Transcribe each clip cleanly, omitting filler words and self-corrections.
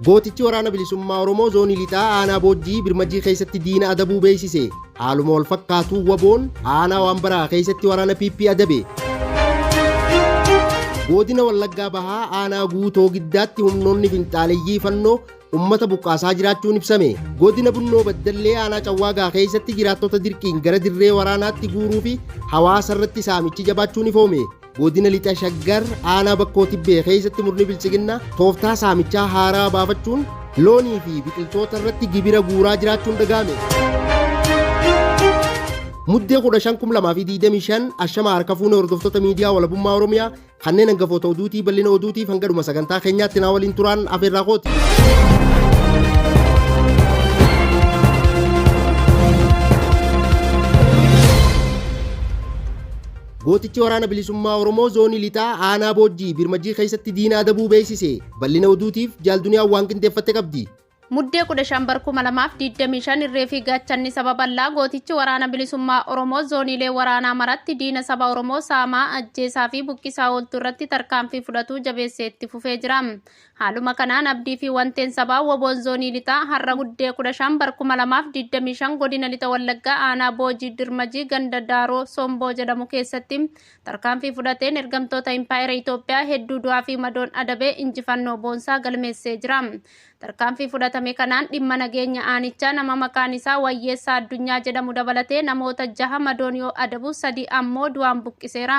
Gootichi Waraana Bilisummaa Oromoo Zoonii Lixaa Aanaa Boojjii Birmajii keessatti diina adabuu beeksise. Haaluma wal fakkaatuun WBOn Aanaa Waanbaraa keessatti waraana PP adabe. Godina Wallaggaa Bahaa Aanaa Guutoo Giddaatti humnoonni finxaaleyyii fannoo ummata buqqaasaa jiraachuun ibsame. Godina Bunnoo Baddallee Aanaa Cawwaagaa keessatti jiraattota dirqiin gara dirree waraanaatti guuruu fi hawaasa irratti saamichi jabaachuun ifoome. Godina Lixa Shaggar Aanaa Bakkoo Tibbee keessatti murni Biltsiginnaa tooftaa saamichaa haaraa baafachuun loonii fi biqiltoota irratti gibira guuraa jiraachuun dhaga'ame. Muddee 15,2025 Ashama harka fuune hordoftoota miidiyaa walabummaa Oromiyaa kanneen hangafoota oduutii bal'ina oduutiif hanga dhuma sagantaa keenyaatti naa waliin turaan afeerraa kooti. Gootichi Waraana Bilisummaa Oromoo Zoonii Lixaa Aanaa Boojjii Birmajjii keessatti diina adabuu beeksise. Bal'ina oduutiif Jaal Duniyaan waan qindeeffatte qabdi. Muddee 15 bar 2025 irree fi gaachanni saba bal'aa gootichi Waraana Bilisummaa Oromoo zooniilee waraanaa maratti diina saba Oromoo saamaa, ajjeesaa fi buqqisaa ooltu irratti tarkaanfii fudhatuu jabeessee itti fufee jira. Haaluma kanaan abdii fi wanteen sabaa WBOn Zoonii Lixaa har'a Muddee 15 bar 2025 Godina Lixa Wallaggaa Aanaa Boojii Dirmajii ganda Daaroo Somboo jedhamu keessatti tarkaanfii fudhateen ergamtoota impaayera Itoophiyaa hedduu du'aa fi madoon adabee injifannoo boonsaa galmeessee jira. Tarkaanfii fudhatame kanaan dhimma nageenya aanichaa nama maqaan isaa Wayyeessaa Addunyaa jedhamu dabalatee namoota jaha madoon yoo adabu sadi ammoo du'aan buqqiseera.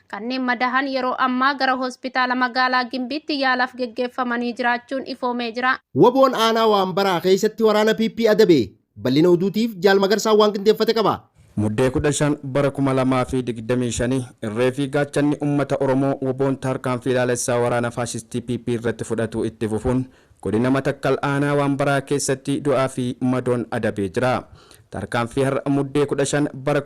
Kanneen madahan yeroo ammaa gara hospitaala magaalaa Gimbiitti yaalaaf geggeeffamanii jiraachuun ifoomee jira. Wbo'n Aanaa Waanbaraa keessatti waraana PP adabe. Bal'ina oduutiif Jaal Magarsaan waan qindeeffate qaba. Muddee 15 bara 2025 irree fi gaachanni uummata Oromoo wbo'n taarkaanfii laalessaa waraana faashistii PP irratti fudhatu itti fufuun godina Matakkal aanaa Waanbaraa keessatti du'aa fi madoon adabee jira. Tarkaanfii har'a Muddee 15 bara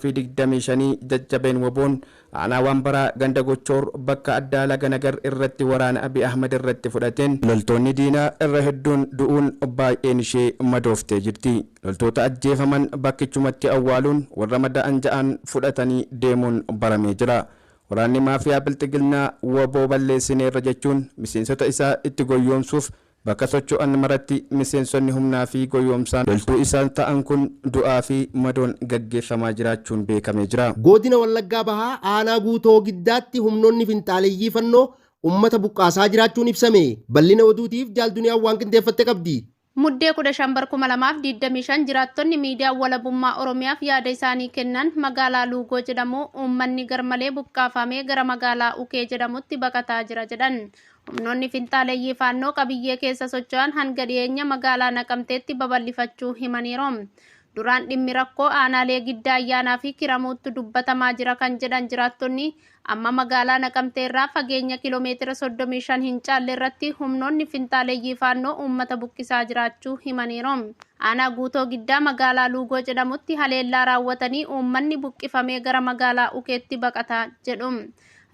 2025 jajjabeen wbo'n aanaa Waanbaraa ganda Gochoor bakka addaa Laga Nagar irratti waraana Abiy Ahmed irratti fudhateen loltoonni diinaa irra hedduun du'uun baay'een ishee madooftee jirti. Loltoota ajjeefaman bakkichumatti awwaaluun warra madaa'an ja'an fudhatanii deemuun baramee jira. Waraanni maafiyaa Bilxiginnaa wbo balleessineerra jechuun miseensota isaa itti goyyoomsuuf bakka socho'an maratti miseensonni humnaa fi goyoomsaan loltuu isaan ta'an kun du'aa fi madoon gaggeeffamaa jiraachuun beekamee jira. Godina Wallaggaa Bahaa Aanaa Guutoo Giddaatti humnoonni finxaaleyyii Fannoo ummata buqqaasaa jiraachuun ibsame. Bal'ina oduutiif Jaal Duniyaan waan qindeeffatte qabdi. Muddee 15 bar 2025 jiraattonni miidiyaa Walabummaa Oromiyaaf yaada isaanii kennan magaalaa Luugoo jedhamu uummanni garmalee buqqaafamee gara magaalaa Ukee jedhamutti baqataa jira jedhan. Humnoonni finxaaleyyii Faannoo qabiyyee keessa socho'an hanga dhiyeenya magaalaa Naqamteetti babal'ifachuu himaniiru. Duraan dhimmi rakkoo aanaalee Giddaa Ayyaanaa fi Kiramuuttu dubbatamaa jira kan jedhan jiraattonni, amma magaalaa Naqamtee irraa fageenya kiloomeetira 35 hin caalle irratti humnoonni finxaaleyyii Faannoo uummata buqqisaa jiraachuu himaniiru. Aanaa Guutoo Giddaa magaalaa Luugoo jedhamutti haleellaa raawwatanii uummanni buqqifamee gara magaalaa Ukeetti baqata jedhu.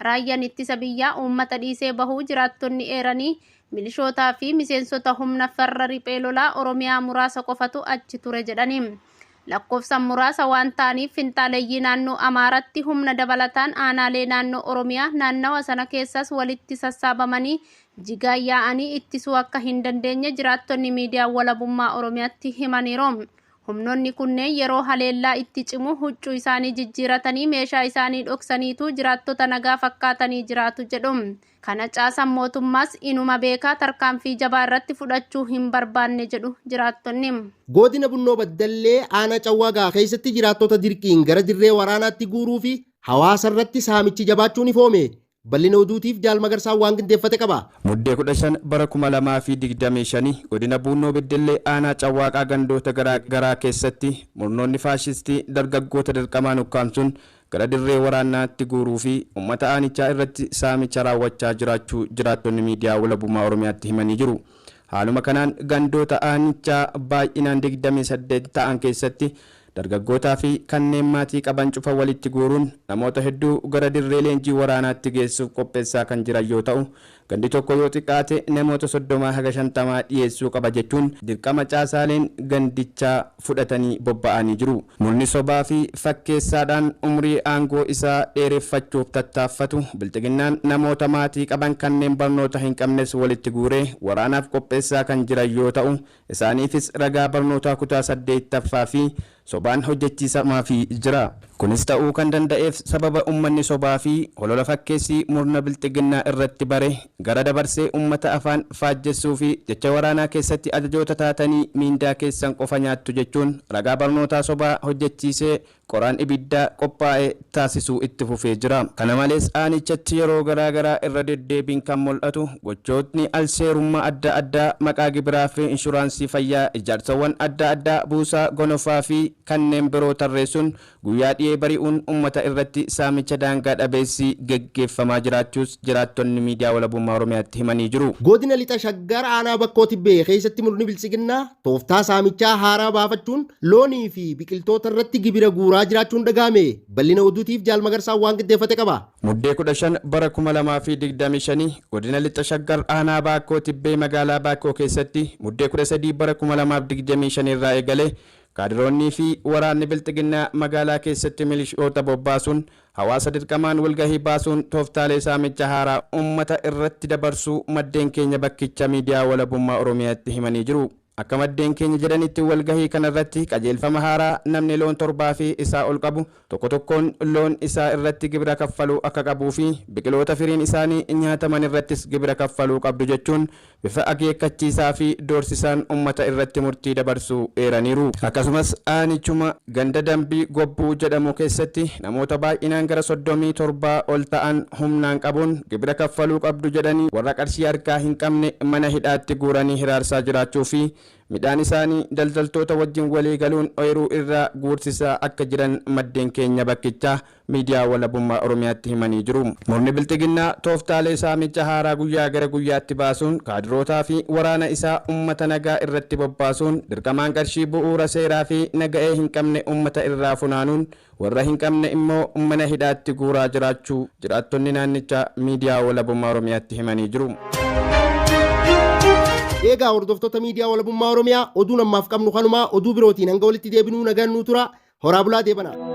Raayyaan ittisa biyyaa uummata dhiisee bahuu jiraattonni eeranii, Milishootaa fi miseensota humna farra riphee lolaa Oromiyaa muraasa qofatu achi ture jedhani. Lakkoofsan muraasa waan ta'aniif finxaaleyyii naannoo Amaaratti humna dabalataan aanaalee naannoo Oromiyaa naannawa sana keessas walitti sassaabamanii jigaa yaa'anii ittisuu akka hin dandeenye jiraattonni miidiyaa Walabummaa Oromiyaatti himaniiru. Humnoonni kunneen yeroo haleellaa itti cimu huccuu isaanii jijjiiratanii meeshaa isaanii dhoksaniitu jiraattota nagaa fakkaatanii jiraatu jedhu. Kana caasaan mootummaas inuma beekaa tarkaanfii jabaa irratti fudhachuu hin barbaanne jedhu jiraattonni. Godina Bunnoo Baddallee aanaa Cawwaagaa keessatti jiraattota dirqiin gara dirree waraanaatti guuruu fi hawaasa irratti saamichi jabaachuun ifoome. Bal'ina oduutiif Jaal Magarsaan waan qindeeffate qaba. Muddee 15 bara 2025 godina Buunnoo Beddellee aanaa Cawwaaqaa gandoota garaa garaa keessatti murnoonni faashistii dargaggoota dirqamaan ukkaamsuun gara dirree waraannaatti guuruu fi uummata aanichaa irratti saamicha raawwachaa jiraachuu jiraattonni miidiyaa Walabummaa Oromiyaatti himanii jiru. Haaluma kanaan gandoota aanichaa baay'inaan 28 ta'an keessatti dargaggootaa fi kanneen maatii qaban cufa walitti guuruun namoota hedduu gara dirree leenjii waraanaatti geessuuf qopheessaa kan jiran yoo ta'u, gandi tokko yoo xiqqaate namoota 30 haga 50 dhiyeessuu qaba jechuun dirqama caasaaleen gandichaa fudhatanii bobba'anii jiru. Murni sobaa fi fakkeessaadhaan umrii aangoo isaa dheereffachuuf tattaaffatu bilxiginnaan namoota maatii qaban kanneen barnoota hin qabnes walitti guuree waraanaaf qopheessaa kan jiran yoo ta'u, isaaniifis ragaa barnootaa kutaa 8ffaa fi sobaan hojjechiisamaafii jira. Kunis ta'uu kan danda'eef sababa ummanni sobaa fi holola fakkeessii murna bilxiginnaa irratti bare gara dabarsee ummata afaan faajjessuu fi jecha waraanaa keessatti ajajoota taatanii miindaa keessan qofa nyaattu jechuun ragaa barnootaa sobaa hojjechiisee qoraan ibiddaa qophaa'e taasisuu itti fufee jira. Kana malees aanichatti yeroo garaa garaa irra deddeebiin kan mul'atu gochootni alseerummaa adda addaa maqaa gibiraa fi inshuraansii fayyaa, ijaarsawwan adda addaa, buusaa gonofaa fi kanneen biroo tarreessuun guyyaa dhiyee bari'uun ummata irratti saamicha daangaa dhabeessi geggeeffamaa jiraachuus jiraattonni miidiyaa walabummaa Oromiyaatti himanii jiru. Godina Lixa Shaggar aanaa Bakkoo Tibbee keessatti murni biltsiginnaa tooftaa saamichaa haaraa baafachuun loonii fi biqiltoota irratti gibira guuraa jiraachuun dhaga'ame. Bal'ina oduutiif Jaal Magarsaan waan qindeeffate qaba. Muddee 15 bara 2025 godina Lixa Shaggar aanaa Baakkoo Tibbee magaalaa Baakkoo keessatti Muddee 13 bara 2025 irraa eegalee kaadiroonnii fi waraanni bilxiginnaa magaalaa keessatti milishoota bobbaasuun hawaasa dirqamaan walgahii baasuun tooftaalee saamicha haaraa ummata irratti dabarsuu maddeen keenya bakkicha miidiyaa walabummaa Oromiyaatti himanii jiru. Akka maddeen keenya jedhanitti walgahii kanarratti qajeelfama haaraa namni loon 7 fi isaa ol qabu tokko tokkoon loon isaa irratti gibira kaffaluu akka qabuu fi biqiloota firiin isaanii nyaataman irrattis gibira kaffaluu qabdu jechuun bifa akeekkachiisaa fi doorsisaan ummata irratti murtii dabarsuu eeraniiru. Akkasumas aanichuma ganda Dambii Gobbuu jedhamu keessatti namoota baay'inaan gara 37 ol ta'an humnaan qabuun gibira kaffaluu qabdu jedhanii warra qarshii harkaa hin qabne mana hidhaatti guuranii hiraarsaa jiraachuu fi midhaan isaanii daldaltoota wajjin walii galuun ooyiruu irraa guursisaa akka jiran maddeen keenya bakkichaa miidiyaa walabummaa Oromiyaatti himanii jiru. Murni bilxiginnaa tooftaalee saamicha haaraa guyyaa gara guyyaatti baasuun kaadirootaa fi waraana isaa ummata nagaa irratti bobbaasuun dirqamaan qarshii bu'uura seeraa fi naga'ee hin qabne ummata irraa funaanuun warra hin qabne immoo mana hidhaatti guuraa jiraachuu jiraattonni naannichaa miidiyaa walabummaa Oromiyaatti himanii jiru. Eegaa hordoftoota miidiyaa walabummaa Oromiyaa, oduun ammaaf qabnu kanumaa. Oduu birootiin hanga walitti deebinuu nagaan nuu tura. Horaa bulaa deebanaa.